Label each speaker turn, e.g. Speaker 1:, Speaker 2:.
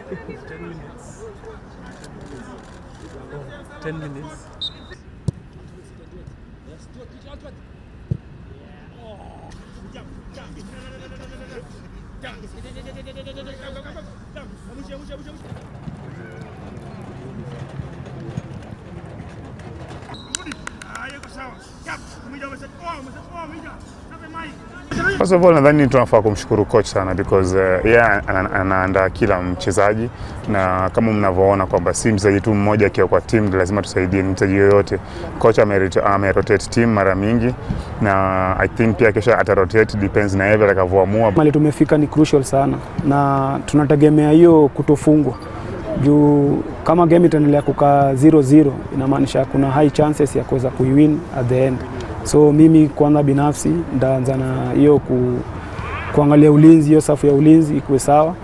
Speaker 1: 10 minutes. Oh, 10 minutes.
Speaker 2: First of all, nadhani tunafaa kumshukuru coach sana because yeye anaandaa kila mchezaji, na kama mnavyoona kwamba si mchezaji tu mmoja akiwa kwa team lazima tusaidie, ni mchezaji yoyote. Coach amerotate team mara mingi, na I think pia kesho atarotate, depends na yeye atakavyoamua.
Speaker 3: Mali tumefika ni crucial sana, na tunategemea hiyo kutofungwa juu kama game itaendelea kukaa 0-0 inamaanisha kuna high chances ya kuweza kuiwin at the end. So mimi kwanza binafsi ndaanza na hiyo kuangalia ulinzi, hiyo safu ya ulinzi ikuwe sawa.